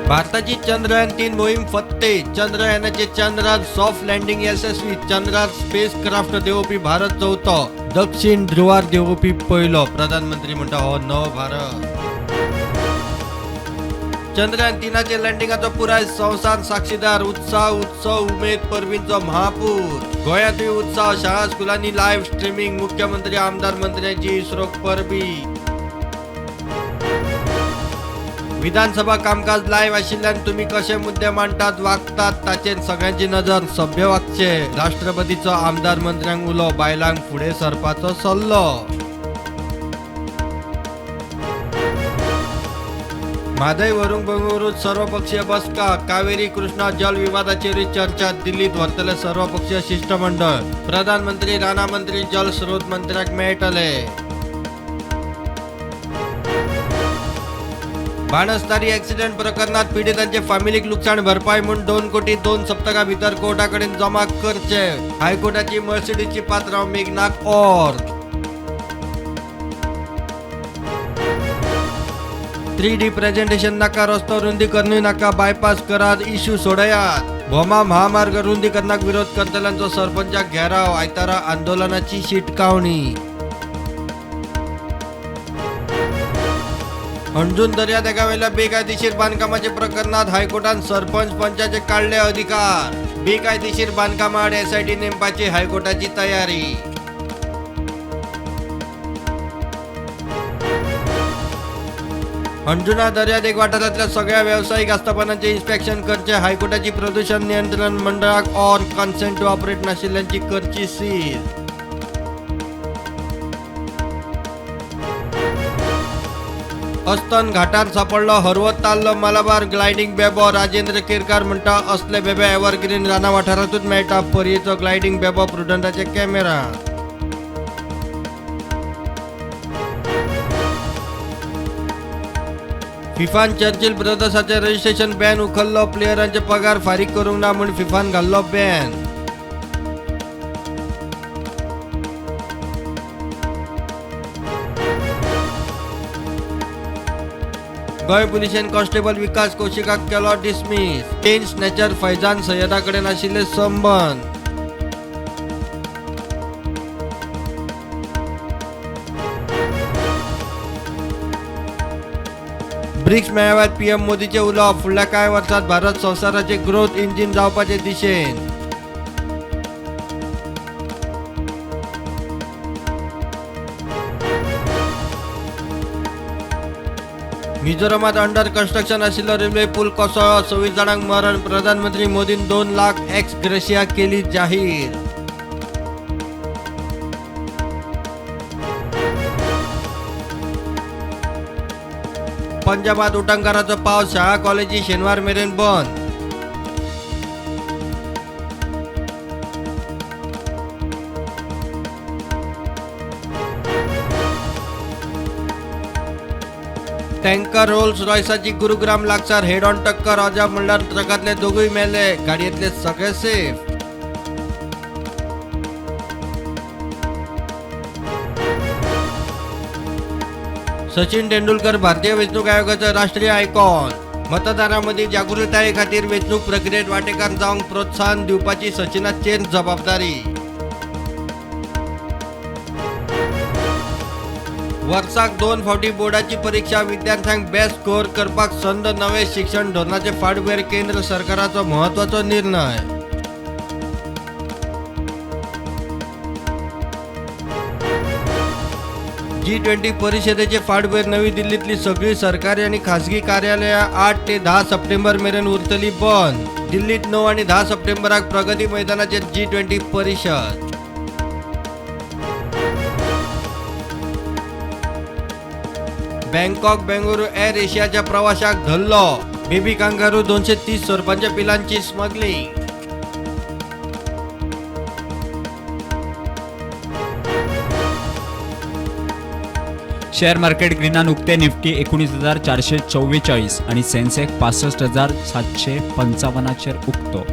भारताची चंद्रयान 3 मोहीम फत्ते. चंद्रयानाचे चंद्रार soft landing यशस्वी. चंद्रार स्पेस क्राफ्ट देंवोवपी भारत चवथो, दक्षिण ध्रुवार देंवोवपी पयलो. प्रधानमंत्री म्हणटा हो नवो भारत. चंद्रयान 3 लँडिंगाचो पुराय संवसार साक्षीदार. उत्साह, उत्सव, उमेद, परबींचो महापूर. गोंयांतूय उत्साह. शाळा स्कुलांनी लायव्ह स्ट्रीमिंग. मुख्यमंत्री, आमदार, मंत्र्यांची इस्रोक परबी. विधानसभा कामकाज लायव्ह आशिल्ल्यान तुमी कशे मुद्दे मांडटात, वागतात ताचेर सगळ्यांची नजर. सभ्य वागचे. राष्ट्रपतीचो आमदार मंत्र्यांक उलो. बायलांक फुडें सरपाचो सल्लो. म्हादय व्हरूंक बेंगळुरूत सर्वपक्षीय बसका. कावेरी कृष्णा जल विवादाचेरूय चर्चा. दिल्लीत व्हरतले सर्वपक्षीय शिष्टमंडळ. प्रधानमंत्री, रानां मंत्री, जल स्रोत मंत्र्यांक मेळटले. बाणस्तारी ॲक्सिडेंट प्रकरणात पिडितांचे फामिलीक लुकसाण भरपाय म्हूण 2 कोटी 2 सप्तकां भितर कोर्टा कडेन जमा करचे. हायकोर्टाची मर्सिडीजची पात्रांव मेघनाक ऑर्द. 3D presentation नाका, रस्तो रुंदीकरणूय नाका, बायपास करात, इश्यू सोडयात. भोमा महामार्ग रुंदीकरणाक विरोध करतल्यांचो सरपंचाक घेराव. आयतारा आंदोलनाची शिटकावणी. हणजूण दर्यादेगावेल्या बेकायदेशीर बांदकामाच्या प्रकरणात हायकोर्टान सरपंच पंचाचे काडले अधिकार. बेकायदेशीर बांदकामाआड एसआयटी नेमपाची हायकोर्टाची तयारी. हणजुणा दर्यादेग वाठारांतल्या सगळ्या व्यावसायिक आस्थापनांचे इन्स्पेक्शन करचे. हायकोर्टाची प्रदूषण नियंत्रण मंडळाक ऑर कन्सेंट टू ऑपरेट नाशिल्ल्यांची करची सील. अस्तन घाटार सापडलो हरवो ताल्लो मलाबार ग्लायडींग बेबो. राजेंद्र केरकार म्हणटा असले बेबे एव्हरग्रीन राना वाठारांतूच मेळटा. परयेचो ग्लायडींग बेबो प्रुडंटाचे कॅमेरा. फिफान चर्चिल ब्रदर्साचे रजिस्ट्रेशन बॅन उखल्लो. प्लेयरांचे पगार फारीक करूंक ना म्हूण फिफान घाल्लो बॅन. गोंय पुलिशेन कॉन्स्टेबल विकास कौशिकाक केलो डिसमीस. चेन स्नॅचर फैजान सय्यदा कडेन आशिल्ले संबंद. ब्रिक्स मेळाव्यात पीएम मोदीचे उलोवप. फुडल्या कांय वर्सात भारत संवसाराचे ग्रोथ इंजिन जावपाचे दिशेन. मिझोरमात अंडर कन्स्ट्रक्शन आशिल्लो रेल्वे पूल कोसळ्ळो. 26 जाणांक मरण. प्रधानमंत्री मोदीन 2 लाख एक्स ग्रेशिया केली जाहीर. पंजाबात उटंगाराचो पावस. शाळा कॉलेजी शेनवार मेरेन बंद. टँकर रोल्स रॉयसाची गुरुग्राम लागसार हेड ऑन टक्कर. अजाप म्हणल्यार ट्रकांतले दोगूय मेले, गाडयेंतले सगळे सेफ. सचिन तेंडुलकर भारतीय वेंचणूक आयोगाचो राष्ट्रीय आयकॉन. मतदारांमदीं जागृताये खातीर वेंचणूक प्रक्रियेत वांटेकार जावंक प्रोत्साहन दिवपाची सचिनाचेर जबाबदारी. वर्साक 2 फावटी बोर्डाची परीक्षा. विद्यार्थ्यांक बेस्ट स्कोर करपाक संद. नवे शिक्षण धोरणाचे फाटभुंयेर केंद्र सरकाराचो म्हत्वाचो निर्णय. G20 परिषदेचे फाटभुंयेर नवी दिल्लीतली सगळी सरकारी आनी खासगी कार्यालयां 8 ते 10 सप्टेंबर मेरेन उरतली बंद. दिल्लीत 9 आनी 10 सप्टेंबराक प्रगती मैदानाचेर G20 परिषद. बँकॉक बेंगळुरू एअर एशियाच्या प्रवाशाक धरलो. बेबी कांगारू 230 सोरपांच्या पिलांची स्मगलिंग. शेअर मार्केट ग्रीनान उक्ते. निफ्टी 19,444 आणि सेन्सेक्स 65,755 उक्तो.